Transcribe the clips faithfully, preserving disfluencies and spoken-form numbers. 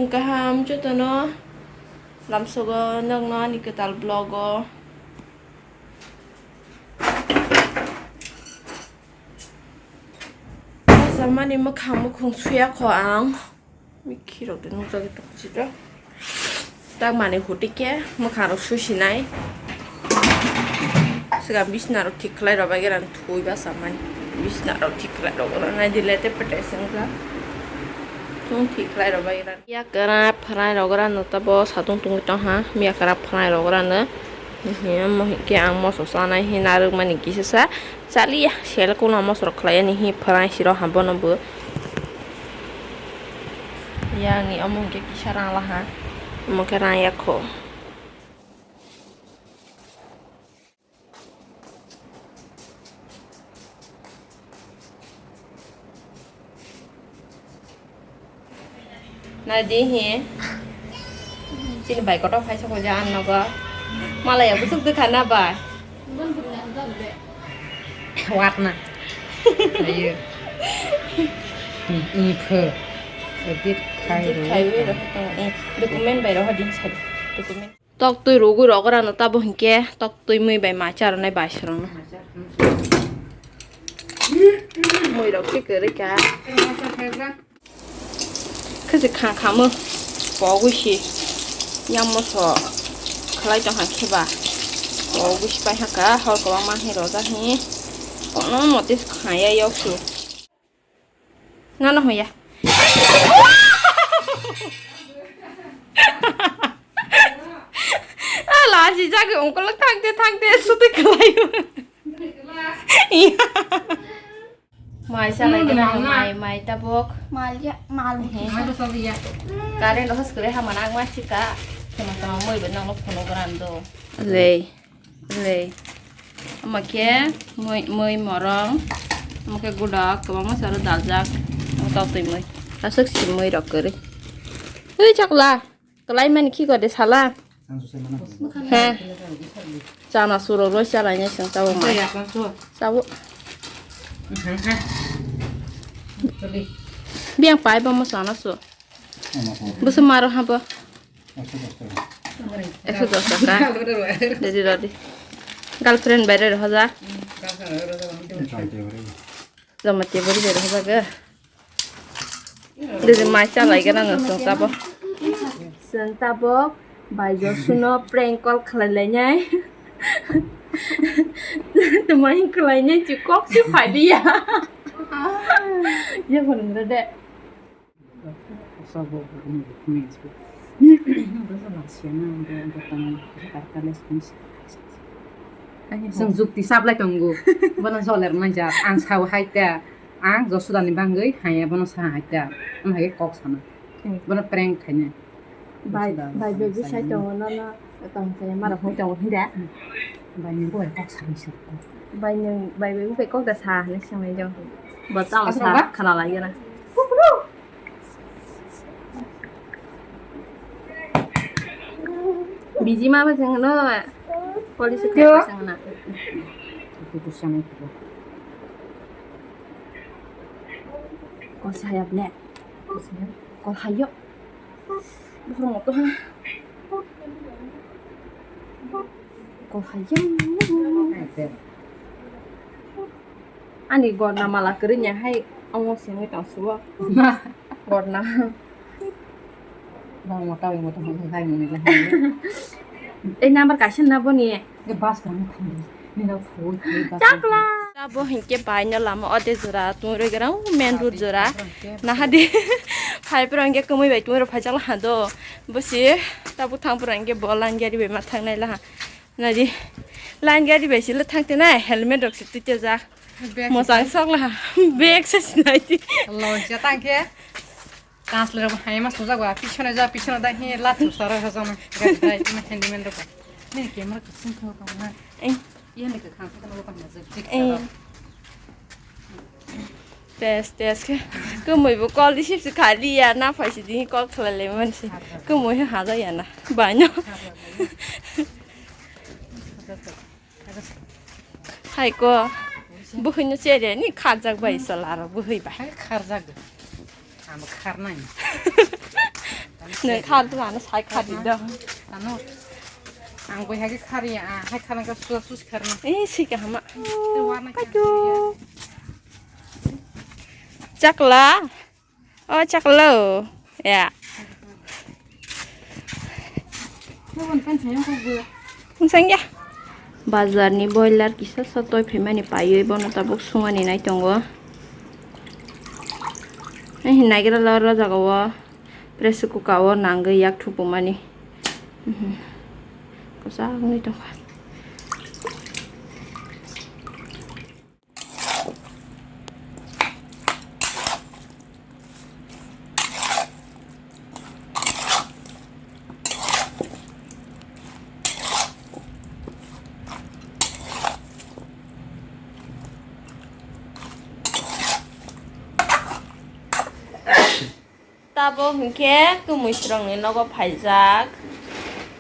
Kaham jotono lamsogo nokno ani kwtal vlog o. Samani mwkhang mukhung suya kho ang. Mikhi rok de nukjagwi tong sida. Tak mani huti khe mwkhang rok susinai. Siga bisna rok thik khlai rok bai gran thui ba samani. Bisna rok thik khlai rok nai dile te pete sengja. Thung thik khlai rok bai gran. Yakra phrai rok gran no tabo satung tungwi tong ha. Yakra phrai rok gran no. Hiya mo hinkhe ang moso sanai hin narwk mani kisa sa. Chaliya sel kuno mosrok khlai ani hi phrang siro ha bono bo. Yang ni omo hwnkhe kisa rang laha. Omo khe rang yakho. Nadi hi. Chini bai kotor phai sokoi ja an nogo. Malaya busuk dukha na bai. Watna. Ayo. Info. Edit khai. Edit khai wi roh. Eh, document bai roh din sai. Document. Tok twi rwgwi rogorano tabo hinkhe tok twi mui bai macha rwnai bai srwngno. Mui rok khe kwrwi kha. Khe se kha khamwi pogwi si yang moso khlai tong kha khe ba pogwi si pai ha ka hor kwbangma hinwi rojak hinwi kono mote kha ya yok su. Nano hoya. Ala si jagi ongkol thangte thangte suti khlai. Iya. Mai salai kena mai mai tabok. Mal ya mal. He. Current hos kore hamana ang ma sika. Tama tama moi be nang phone grando. Lei. Lei. Ama khe mui mui morong. Ama khe gudak kwbangma saro daljak. Ama tok twi mui. Aswk si mui rok kwrwi. Ui chakla. Kwlai mani khi gode sala. He. Chana suro roi chalai nai seng tabo mai. Tabo. Biang pai bamo sana su. Bwswk maro habo? Ekso dos taka. Redi rodi. Girlfriend bai roi hoja. Joma tebori bai roi hoja ge. Dede mai chalai gana no song tabo. Song tabo bai Josuno prank call khlai lainai. Tumai khlai nai chikok si phai dia. Ya phone de. Chwng jukti saplai tongo. Bono joler manjak. Ang sao hai ta. Ang Josudani bangwi haya bono sa hai ta. Ang hai kok sana. Bono prank khaina. Bai, bai, bai, bai, sai tongo, no, no, tong sai, mara hoi tongo, hinda. Bai, nung bai kok sa, nung sa. Bai, nung, bai, bai, bai, kok da sa, hinwi swngwi jong. Bo tamo sa, khana lai gana. Biji ma ba jeng no, police kha ba jeng na. Itu sana itu. Kok saya ble. Kok saya. Bohrok to ha. Kok hayung. Ani gorna mala kwrwini hai omo simi tong suo. Gorna. Bang mota mota hai muni. Ei number kaisa na boni. Bas kang thang. Nino phone. Chakla. Abo hinkhe bai no lama ode jora tungwi rwgwrang main road jora. Nahadi phai phwrwng khe kwmwi bai tungwi rw phaijak laha do. Bwsi tabuk thang phwrwng khe bo line gari bai ma thangnai laha. Nadi line gari bai silo thangte na helmet rok se twi tejak. Mosang sok laha. Bag se sinai di. Loncha tangkhe. Translate rok hai ma sujak ba, pisone ja, pisone da hi la tu sara ha jana. Gai dai ma handyman rok. Ni camera ka sing ko ka na. Eh. Ye ni ka khang ka na ko na jik jik. Eh. Test test ke. Ko moi bo call receive se khali ya na phai si di call khala le man si. Ko moi ha ja ya na. Ba no. Hai ko, bwhwino chere ni kharjak bai sola aro bwhwi bai. Hai kharjak. Ang kharnai. Nang khar tu ano sai khar di do. Ano. Ang bai hagi khar ya, hai khar ka suwa sus khar na. Eh, si ka hama. Te warna kya? Kaitu. Chakla. Oh, chaklo. Ya. Nubun kan sayang ko bu. Hwnsang ya. Bazar ni boiler kisa sa toi phaimani paiwi bono tabuk sungani nai tongo. Eh, naigra lo ro jaga o. Pressure cooker o nangwi yak thupumani. Mhm. Kwchak wngwi tongkha. Tabo hinkhe kwmwi srokni nogo phaijak.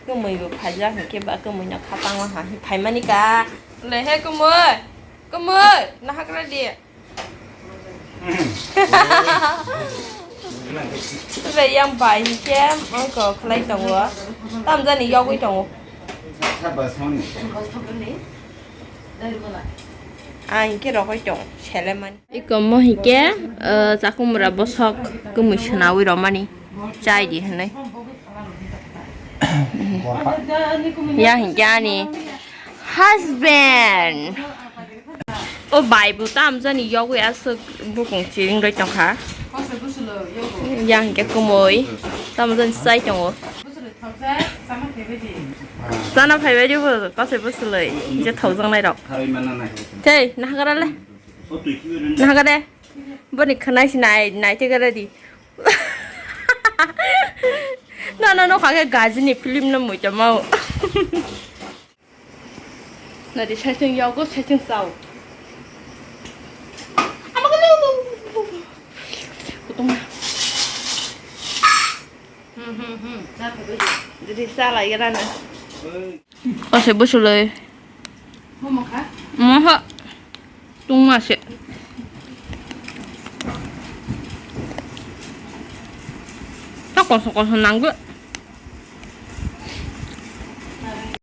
Kwmwi bo phaijak hinkhe ba kwmwi no khatangma ha hi phaimani ka. Le he kwmwi, kwmwi, nahakra di. Tei yang bai hinkhe ongko khlai tongo. Tamjani yogwi tongo. Ah, hinkhe rogwi tong, selemani. Iko mo hinkhe, ah, chakumura bosok kwmwi swnawi romani. Chai di hinwi. Ya hinkhe ani husband. O bai bo tamjani yogwi aswk bukung chiring rwi tongkha. Ya hinkhe kwmwi tamjani chai tongo. Chana phaibai di bo, kasai bwswlwi, je thokjaknai rok. Tei, nahagara le. Nahagare. Boni khwnai si nai, nai te gara di. Na, na, no, kha khe gajini film no mui tongmao. Na di, saichung yago, saichung sao. Ama ko. Kutung. Hmm, hmm, hmm. Jadi salai gara na. Kasai bwswlwi. Momo kha? Moho. Tungma se. Ta koso koso nanggo.